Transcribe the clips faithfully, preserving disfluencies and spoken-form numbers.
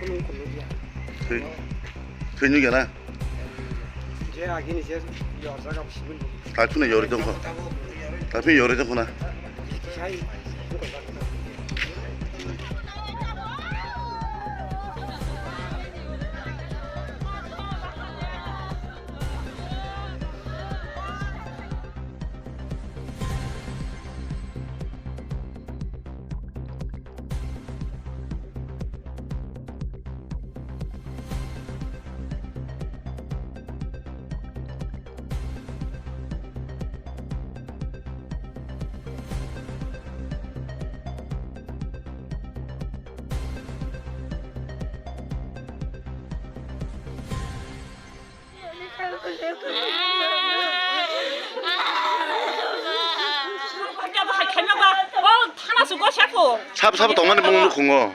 Thwi, thwi nugya na? Je agini je yorjak abo simin. Takhwno yori tongkho. Takhwno yori tongkho na? Sabo, sabo tongmani bong nukhungo.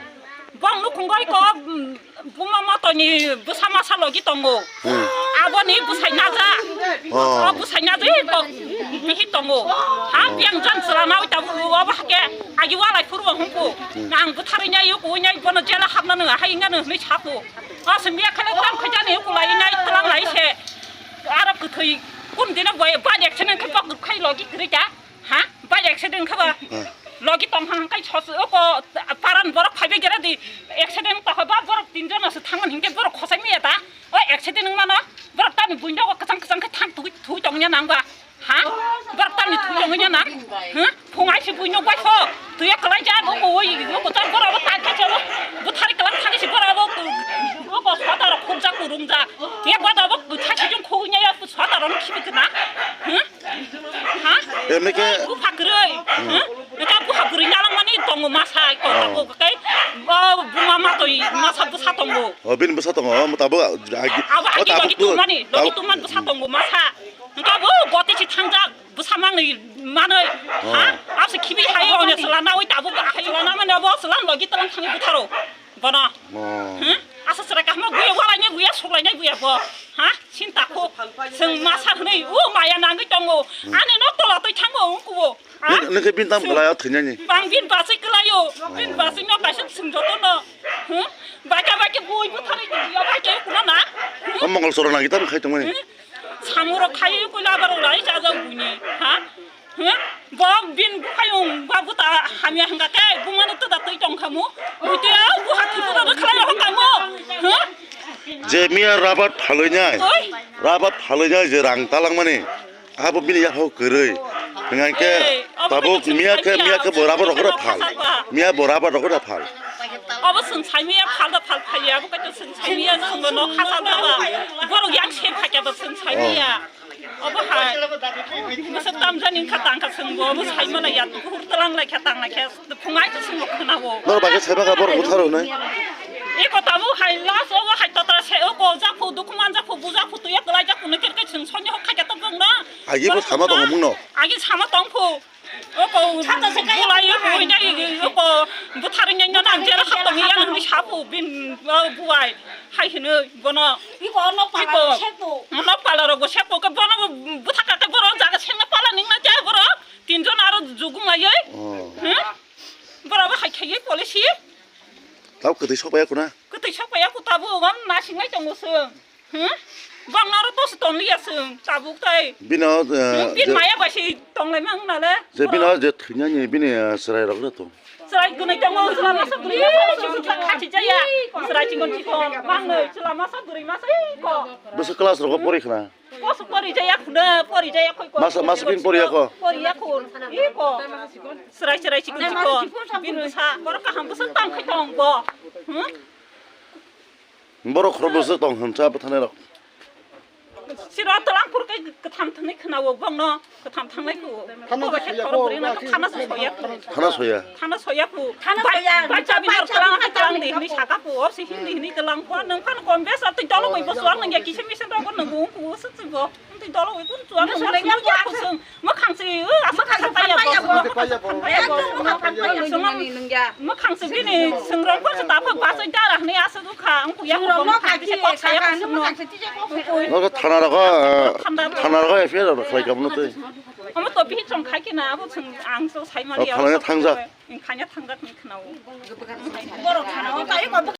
Bong nukhungo iko, mm, buma matoni bwsa masa logi tongo. Hmm. Aboni bwsai naja. Oh. O bwsai naja iko bihi tongo. Ha, biyang jan chwla nawi tabuk obo hake agi walai phuru hungku. Hmm. Nang bwtharwi nai, yuku nai, bono jela hapna nang hai nang hwnwi saku. O se miya khale tang khaijani kulai nai tlang lai se. Aro kwthwi kun dina bai ba accident khai bok khai logi kwrwi ta. Ha? Ba accident kha ba. Hmm. Logi tong hang kai sos ko paran borok phaibe gera di accident ta ba borok tin jon se thangon hingke borok khosai miya ta. O accident wng mano borok tani buino kwchang kwchang khe thang thui thui tong ya nang ba. Ha? Borok tamni thwi tongwi nang? Ha? Phung ai si buino bai pho. Twi ya kwlai ja bo bo oi bo bo ta borok bo ta khe chalo. Bo thari kwlai thani si borok bo bo bo sota rok khuk ja kurung ja. Ya bo da bo tha si jung khuk nya ya sota rok khibi kana. Ha? Ha? Eme ke bu phakroi. Ha? Ka bu phakroi na lang mani tongo masa ko ta bo kai. Bo bu ma ma toi masa bu sa tongo. O bin bu sa tongo. Mo ta bo agi. Abo o agi ta bo logi tu mani, logi tu man bu sa tongo masa. Hingke bo goti si thangjak, bwsa manwi manwi. Oh. Ha? Abse khibi hai o ne sala na oi tabuk hai sala na mane bo sala logi talang thangwi butharo. Bono. Oh. Hmm? Asa sara kahma guya walai ne guya suklai ne guya bo. Ha? Sinta ko. Seng masa hwnwi o maya nangwi tongo. Hmm. Ani no tola toi thango ungkubo. Ha? Nang, nang khe bin tam kwlai o thwinani. Bang bin basai kwlai o. Bin basai no kaisa sung joto no. Hmm? Baika baika bui buthari yo baika kuno na. Hmm? O mongol soro nangwi tam khai tongmani. Hmm? Samurok khai kula barok lai chaja buini, ha? Huh? Bo bin bukhayung ba buta hamya hingka ke bumano to da twi tong khamu. Buti a bu hati buta da khlai hong khamu. Huh? Je miya rabat phaloi nai. Oi. Rabat phaloi nai je rang talang mani. Abo bini ya ho kwrwi. Hingke tabuk miya ke miya ke bo rabat rok phal. Miya bo rabat rok phal. Obo chwng sai miya phal da phal phai ya, abo kaisa chwng sai miya chwng bo nok khasa da ba. Borok yang se phai khe bo chwng sai miya. Obo hai. Masa tamjani kha tang kha chwng bo, obo sai mana ya, hur tlang lai kha tang lai kha, phungai to chwng bo khna bo. Nor ba khe sai ba ka borok butharo nai. Eko tabuk hai last obo hai totra se oko jak phu dukhu man jak phu bu jak phu tuya kwlai jak phu nokher khe chwng soni hok khai kha to bwng no. Agi bo sama tongo mung no. Agi sama tong phu. Oko bulai oko inai oko buthar inai no nang jera kha tong ya nang ni sapu bin buai hai hino bono. Iko nok pala iko. Sepu. Nok pala rogo sepu ke bono buthar kha ke boro jaga sengna pala ning na jai boro. Tinjon aro jugung lai oi. Oh. Hmm? Boro bo hai khai policy. Tau kwtwi sok paya kuna. Kwtwi sok paya ku tabu ngam na singai tongo sung. Hmm? Bang naro to se ton liya sung tabuk tai. Bino, eh, hmm? Bin je maya bai si tong lai mang na le. Je bino je thwinani bini, eh, chwrai rok le to. Chwrai gwnai tongo chwrai masa gwnai masa khachi jaya. Chwrai chikon chikon mang noi chwrai masa gwnai masa iko. Bwswk class rogo pori khna? Koso pori jaya khuna, pori jaya khoi ko. Masa, masa pin pori ya ko? Pori ya khun. Iko. Chwrai chwrai chikon chikon. Bin bwsa, borok kaham bwsa tang khai tong bo. Hmm? Borok khoro bwsa tong hwn cha bwthanai rok. Siro twlang pur kai kwtham thanai khna wo bong no. Kwtham thanglai ku. Thana soya ko, khoro bwrwi na thana soya ku. Thana soya. Thana soya ku. Thana soya. Bai chabi nor tlang hai tlang di hini saka ku. O si hini hini tlang ko nang phan kon bes ati dolo bai bo suang nang ya kisa misa dog nang bu ku sut bo. Ati dolo bai kun suang nang ya ku sung. Makhang si, makhang si paya bo. Makhang si bini sung rong ko sa ta pha ba sa dara hini asa du kha. Ang ku ya ko makhang si ko saya ko sung. Nogo thana rogo, thana rogo F I R rok khlai kamo twi. Omo to bihi chong khai khe na abo chwng ang so sai mani. O, thana thangjak. Khanya thangjak ni khna o. Borok thana o tai ko.